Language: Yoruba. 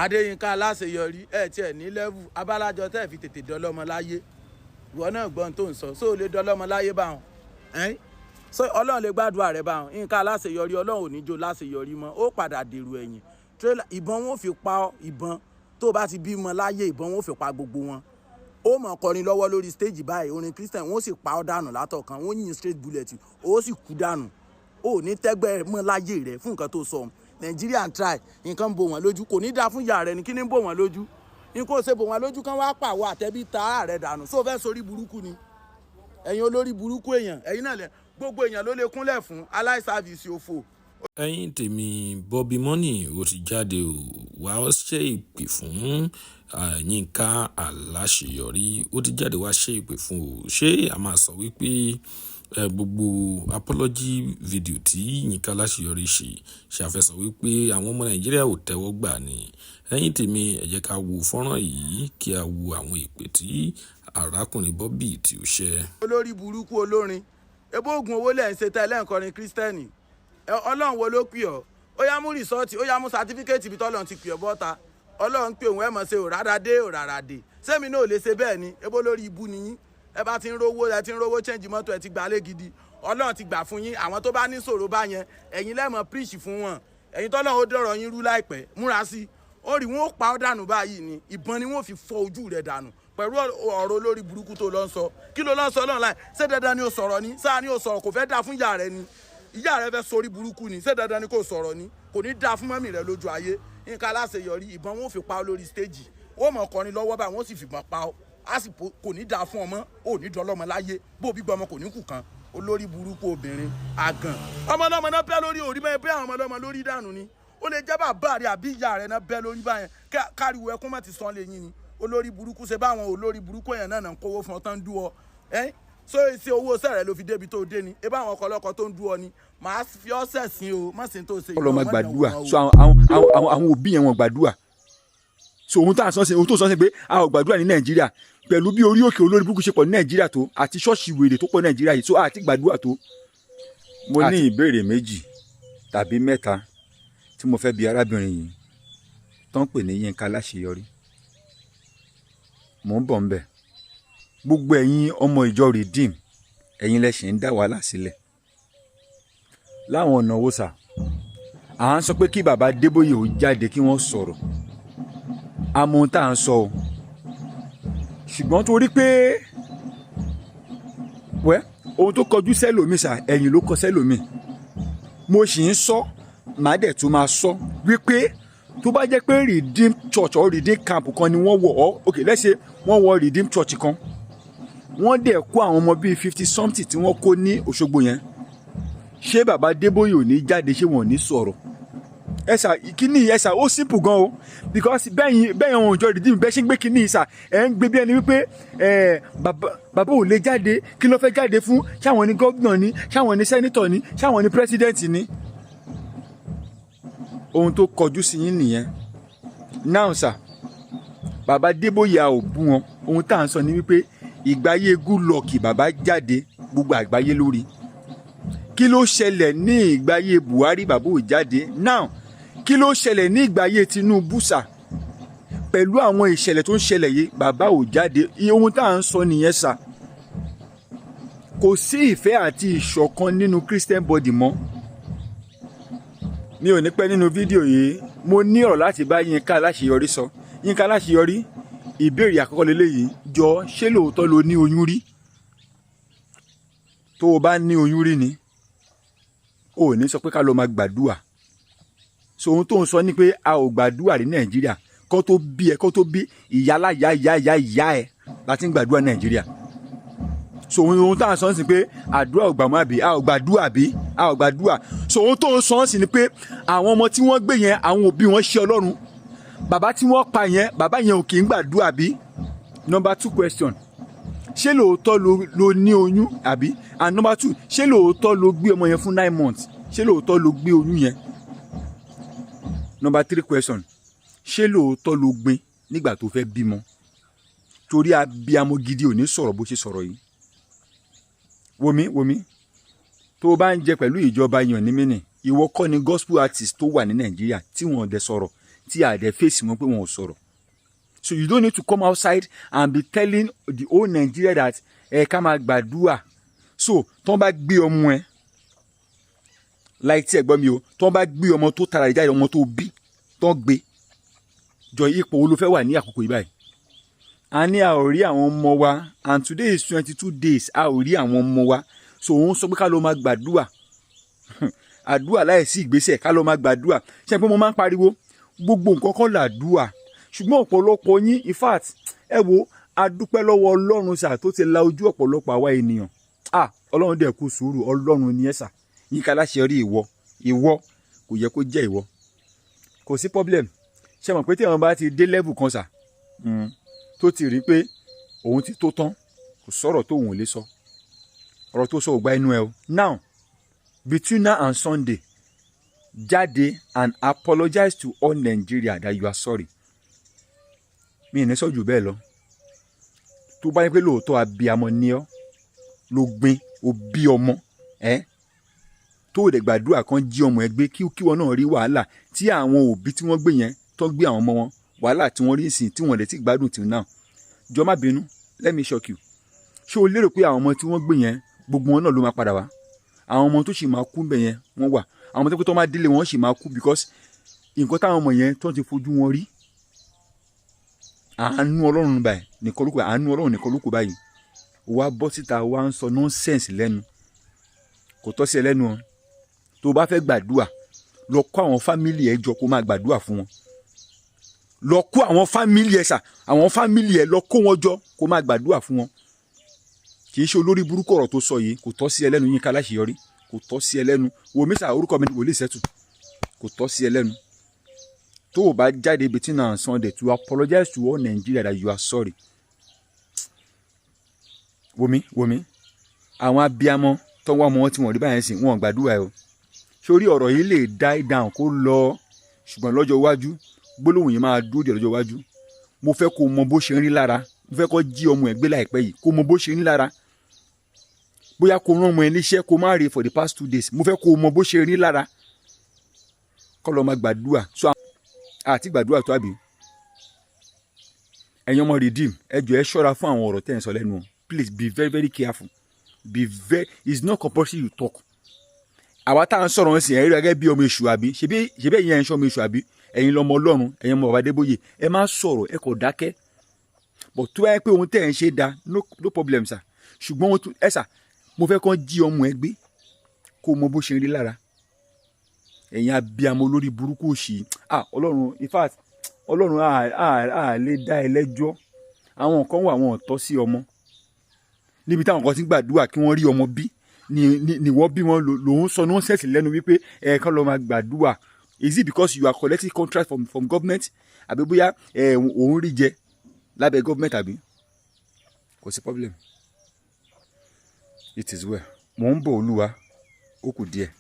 Adéyínká Aláṣeyọrí, ẹ tiẹ̀ ní level. Abálájọ tẹ́ fi tètè dọlọ́mọ láyé, ìwọ náà gbọ́n tó ń sọ, sóò lè dọlọ́mọ láyé báwọn? Ẹ́n, so Ọlọ́run lè gbàdúrà rẹ báwọn? Yínká Aláṣeyọrí, Ọlọ́run ò ní jó láṣeyọrí mọ́, ó padà dèrò ẹ̀yìn. Tírélà, ìbọn wọn ò fi pa ọ́. Ìbọn tó bá ti bímọ láyé, ìbọn wọn ò fi pa gbogbo wọn. Ó mọ̀ kọrin lọ́wọ́ lórí stage báyìí, orin Christian, wọ́n sì pa ọ́ dànù látọ̀kan, wọ́n yìn straight bullet, ó sì kú dànù. Ó ní tẹ́gbẹ́ mọ́ láyé rẹ̀ fún nǹkan tó sọ. Nàìjíríà ń try nǹkan, bò wọ́n lójú. Kò ní dáa fún ìyá rẹ̀ ní. Kí ní bò wọ́n lójú? Nǹkan ò ṣe bò wọ́n lójú kán wá pàwọ́ àtẹ́bí ta rẹ̀ dànù. Só fẹ́ sórí burúkú ni? Ẹ̀yin olórí burúkú èèyàn, ẹ̀yin náà lẹ gbogbo èèyàn ló lè kúnlẹ̀ fún aláìsàfìsì òfò. Ẹ̀yin tèmi, Bobby Money ó ti jáde ó wá ṣe ìpè fún Yínká Aláṣeyọrí. Ó ti jáde wá ṣe ìpè fún o. Ṣé a máa sọ wípé gbogbo apology video tí Yínká Aláṣeyọrí ṣe, ṣe a fẹ́ sọ wípé àwọn ọmọ Nàìjíríà ò tẹ́wọ́ gbà ni? Ẹ̀yin tèmi, ẹ jẹ́ ká wo fọ́nrán yìí, kí a wo àwọn ìpè tí arákùnrin Bobby tí ó ṣe. Olórí burúkú olórin, ebó oògùn owó lẹ̀ ń ṣe tẹ́lẹ̀, ń Christian. Ọlọ́run wo ló pè ọ́? Ó yá, mú result, ó yá, mú certificate ibi tọ́lọ́run ti pè ọ́ bọ́ta. Ọlọ́run pè òun, ẹ̀ mọ̀ ṣe òrárá dé òrárá dé. Sẹ́mi náà ò lè ṣe bẹ́ẹ̀ ni? Ebó lórí ibu nìyí. Ẹ bá ti ń rówó, ẹ ti ń rówó change mọ́tò, ẹ ti gbà lé gidi. Ọlọ́run ti gbà fún yín. Àwọn tó bá ní ṣòro bá yẹn, ẹ̀yin lẹ́mọ̀ preach fún wọn. Ẹ̀yin tọ́lọ́run ó dọ̀rọ̀ yín rú láìpẹ́, múra sí ó rí wọn ó pa ọ́ dànù báyìí ni. Ìbọn ni wọ́n fi fọ́ ojú rẹ̀ dànù pẹ̀lú ọ̀rọ̀ olórí burúkú tó lọ ń sọ. Kí ló lọ ń sọ lọ́nà láì ṣé dandan ni ó sọ̀rọ̀ ni? Sáà ni ó sọ̀rọ̀, kò fẹ́ dáa fún ìyá rẹ ni? Ìyá rẹ fẹ́ sórí burúkú ni? Ṣé dandan ni kò sọ̀rọ̀ ni? Kò ní dáa fún mummy rẹ lójú ayé. Nǹkan Aláṣeyọrí, ìbọn wọn ò fi pa ọ́ lórí stage. Ó mọ̀ kọrin lọ́wọ́ báyìí, wọ́n sì fìbọn pa ọ́. Á sì kò ní dáa fún ọmọ, ò ní dọlọ́mọ láyé. Bó bí gbọmọ kò ní kù kan. Olórí burúkú obìnrin àgàn, ọmọ ọlọ́mọ náà bẹ́ lórí òrí bẹ́ẹ̀ bẹ́ àwọn ọmọ ọlọ́mọ lórí dànù ni. Ó lè jẹ́ bàbá rẹ̀ àbí ìyá rẹ̀ náà bẹ́ lórí báyẹn, káriwo ẹkún má ti sàn lè yín ni. Olórí burúkú, ṣe báwọn olórí burúkú èèyàn náà ń kówó fún ọ tán, ń dú ọ ẹ́ so ṣe owó sẹ́rẹ̀ ló fi débi tó dé ni? Ẹ bá àwọn ọkọ ọlọ́kọ tó ń dú ọ ni. Màá fi ọ́ sẹ̀sìn o, má sì ń tó ṣe. Ọlọ́mọ gbàdúrà so àwọn òbí yẹn, wọn gbàdúrà. So ohun tá à ń sọ sí, ohun tó sọ sí pé a ò gbàdúrà ní Nàìjíríà, pẹ̀lú bí orí òkè olórí burúkú ṣe pọ̀ ní Nàìjíríà tó, àti ṣọ́ọ̀ṣì wèrè tó pọ̀ ní Nàìjíríà yìí, so a ti gbàdúrà tó. Mo ní ìbéèrè méjì tàbí mẹ́ta tí mo fẹ́ bi arábìnrin yìí tó ń pè ní Yínká Aláṣeyọrí. Mò ń bọ̀ ń bẹ̀. Gbogbo ẹ̀yin ọmọ ìjọ Redeem, ẹ̀yin lẹ ṣì ń dá wàhálà sílẹ̀ láwọn ọ̀nà wo sà? À ń sọ pé kí bàbá Adébóyè ó jáde, kí wọ́n sọ̀rọ̀. Àmọ́ ohun tá à ń sọ o, ṣùgbọ́n torí pé wẹ́ ohun tó kọjú sẹ́lòmíì sà, ẹ̀yìn ló kọ sẹ́lòmíì. Mo sì ń sọ, màá dẹ̀ tún máa sọ wípé tó bá jẹ́ pé Redeem Church or Redeem Camp kan ni wọ́n wọ̀ ọ́, ok, let's say wọ́n wọ Redeem Church kan, wọ́n dẹ̀ kó àwọn ọmọ bíi 50 something tí wọ́n kó ní Òṣogbo yẹn, ṣé bàbá Adébóyè ò ní jáde? Ṣé wọn ò ní sọ̀rọ̀? Ẹ sà, kíní ẹ sà, ó simple gan o, because bẹ́yìn ohun ìjọ Redeem bẹ́ẹ̀ ṣe ń gbé kíní sà, ẹ̀ ń gbé bí ẹni wípé ẹ bàbá ò lè jáde. Kí ló fẹ́ jáde fún? Ṣáwọn ní gómìnà ni? Ṣáwọn ní senator ni? Ṣáwọn ní president ni? Ohun tó kọjú sí yín nìyẹn. Now sà, bàbá Adébóyè, a ò bú wọn. Ohun tá à ń sọ ni wípé ìgbáyé Goodluck, bàbá jáde, gbogbo àgbáyé lórí. Kí ló ṣẹlẹ̀ ní ìgbáyé Buhari? Bàbá ò jáde. Now, kí ló ṣẹlẹ̀ ní ìgbáyé Tinubu sà? Pẹ̀lú àwọn ìṣẹ̀lẹ̀ tó ń ṣẹlẹ̀ yìí, bàbá ò jáde. Ohun tá à ń sọ nìyẹn sà. Kò sí ìfẹ́ àti ìṣọ̀kan nínú Christian body mọ́. Mi ò ní pẹ́ nínú fídíò yìí. Mo ní ọ̀rọ̀ láti bá Yínká Aláṣeyọrí sọ. Yínká Aláṣeyọrí, ìbéèrè àkọ́kọ́ lélẹ́yìí. Jọ, ṣé lóòótọ́ ló ní oyún rí? Tó o bá ní oyún rí ni o ò ní sọ pé ká lọ máa gbàdúà. So ohun tó ń sọ ni pé a ò gbàdúà ní Nàìjíríà. Kó tó bí ẹ, kó tó bí ìyálà ìyá ìyá ìyá ìyá ẹ láti ń gbàdúà Nàìjíríà. So ohun tá à ń sọ sí pé àdúrà ò gbà mọ́, àbí a ò gbàdúà, àbí a ò gbàdúà? So ohun tó ń sọ sí ni pé àwọn ọmọ tí wọ́n gbé yẹn, àwọn òbí wọn ṣe Ọlọ́run. Bàbá tí wọ́n pa yẹn, bàbá yẹn ò kì í gbàdúrà bí? Number two question: ṣé lóòótọ́ ló ní oyún, àbí? And number two, ṣé lóòótọ́ ló gbé ọmọ yẹn fún 9 months? Ṣé lóòótọ́ ló gbé oyún yẹn? Number three question: ṣé lóòótọ́ ló gbin nígbà tó fẹ́ bímọ? Torí abiyamọ gidi ò ní sọ̀rọ̀ bó ṣe sọ̀rọ̀ yìí. Wòmí, wòmí, tó o bá ń jẹ pẹ̀lú ìjọba yàn ní mínì, ìwọ kọ́ ni gospel artist tó wà ní Nàìjíríà tí wọ́n dẹ̀ sọ̀rọ̀. Tí a dẹ̀ fèsì wọn pé wọn ò sọ̀rọ̀. So you don't need to come outside and be telling the whole Nigeria that ẹ ká máa gbàdúrà. So tí wọ́n bá gbé ọmọ ẹ láì tí ẹ gbọ́ mi o, tí wọ́n bá gbé ọmọ tó tara ìjáde, ọmọ tó bí tó gbé jọ, ipò wo ló fẹ́ wà ní àkókò yìí báyìí? A ní a ò rí àwọn ọmọ wa, and today is 22 days a ò rí àwọn ọmọ wa. So òun sọ pé ká ló máa gbàdúrà, àdúrà láìsí ìgbésẹ̀, ká ló máa gbàdúrà. Ṣe pé mo máa ń pariwo, gbogbo nǹkan kọ́ làdúà. Ṣùgbọ́n ọ̀pọ̀lọpọ̀ yín, in fact, ẹ wo, a dúpẹ́ lọ́wọ́ Ọlọ́run sà tó ti la ojú ọ̀pọ̀lọpọ̀ àwa ènìyàn. Ah, Ọlọ́run dẹ̀ kú sùúrù. Ọlọ́run ni ẹ sà. Yínká Aláṣeyọrí, ìwọ, ìwọ kò yẹ kó jẹ́ ìwọ. Kò sí problem. Ṣe mọ̀ pé tí àwọn bá ti dé level kan sà, tó ti rí pé òun ti tó tán, kò sọ̀rọ̀ tó òun ò lè sọ. Ọ̀rọ̀ tó sọ ò gba inú ẹ o. Now, between now and Sunday, jáde and apologize to all Nigeria that you are sorry. Mi ì ní sọ jù bẹ́ẹ̀ lọ. Tó bá yẹ pé lóòótọ́ abiyamọ ni ọ́, ló gbin o, bí ọmọ ẹ, tó o dẹ̀ gbàdúrà kan jí ọmọ ẹ gbé, kí wọn náà rí wàhálà tí àwọn òbí tí wọ́n gbé yẹn tó gbé àwọn ọmọ wọn, wàhálà tí wọ́n rí ìsìn tí wọ́n lè ti gbádùn till now. Jọ, má bínú, let me shock you. Ṣé o lérò pé àwọn ọmọ tí wọ́n gbé yẹn, gbogbo wọn náà ló máa padà wá? Àwọn ọmọ tó sì máa kú bẹ̀ yẹn, wọ́n wà. Àwọn ọmọ tó pé tó máa délé, wọn sì máa kú, because nǹkan táwọn ọmọ yẹn tó ti fojú wọn rí, àánú Ọlọ́run báyìí nìkan ló kù, àánú Ọlọ́run nìkan ló kù báyìí. Wá bọ́ síta, wá ń sọ nonsense lẹ́nu, kò tọ́ sí ẹ lẹ́nu o. Tó o bá fẹ́ gbàdúrà, lọ kó àwọn family ẹ jọ, kó máa gbàdúrà fún wọn. Lọ kó àwọn family ẹ sà, àwọn family ẹ, lọ kó wọn jọ, kó máa gbàdúrà fún wọn. Kì í ṣe olórí burúkú. Ọ̀rọ̀ tó sọ yìí kò tọ́ sí ẹ lẹ́nu. Yínká Aláṣeyọrí, kò tọ́ sí ẹ lẹ́nu. Wò mí sà, orúkọ mi ni Wòlíì Sẹ́tù. Kò tọ́ sí ẹ lẹ́nu. Tó o bá jáde between now and Sunday to apologize to all Nigeria that you are sorry, wò mí, wò mí, àwọn abiyamọ tó ń wá ọmọ wọn tí wọ́n rí báyẹn sìn, wọn gbàdúrà ẹ o. Sórí ọ̀rọ̀ yìí lè die down kó lọ, ṣùgbọ́n lọ́jọ́ iwájú, gbólóhùn yìí máa dúró dè lọ́jọ́ iwájú. Mo fẹ́ kó mọ bó ṣe ń rí lára. Mo fẹ́ kó jí ọmọ ẹ̀ gbé láìpẹ́ yìí, kó mọ bó ṣe ń rí lára. Bóyá kó rán ọmọ ẹ níṣẹ́, kó má rí for the past 2 days. Mo fẹ́ kó mọ bó ṣe rí lára. Kọ́ lọ́ọ́ máa gbàdúrà. So àti gbàdúrà tó àbí ẹ̀yin ọmọ Redeem, ẹ jọ̀ọ́, ẹ ṣọ́ra fún àwọn ọ̀rọ̀ tẹ́ ẹ̀ ń sọ lẹ́nu o. Please be very, very careful. Be very, it's not compulsory you talk. Àwa tá à ń sọ̀rọ̀ ń sìn, ẹ̀rí gẹ́gẹ́ bí ọmọ èṣù àbí? Ṣebí ẹ̀yin ẹ̀ ń ṣe ọmọ èṣù àbí? Ẹ̀yin lọmọ Ọlọ́run, ẹ̀yin ọmọ bàbá Adébóyè, ẹ má sọ̀rọ̀, ẹ kò dákẹ́. But tó bá yẹ pé ohun tẹ́ ẹ̀ ń ṣe da, no, no problem sir. Ṣùgbọ́n ohun ẹ sà, mo fẹ́ kàn jí ọmọ ẹ gbé, kó mọ bó ṣe ń rí lára. Ẹ̀yin abiyamọ olórí burúkú òṣì. Ah, Ọlọ́run, in fact, Ọlọ́run á lè dá ẹ lẹ́jọ́. Àwọn kan wà, wọn ò tọ́ sí ọmọ. Níbi táwọn kan ti ń gbàdúrà kí wọ́n rí ọmọ bí, ni wọ́n bí wọn lòún sọ nonsense lẹ́nu wípé ẹ kàn lọ́ọ́ máa gbàdúrà. Is it because you are collecting contract from government, àbí bóyá ẹ òun rí jẹ lábẹ́ government àbí? Kò sí problem. It is well. Mò ń bọ̀. Olúwa, ó kù díẹ̀.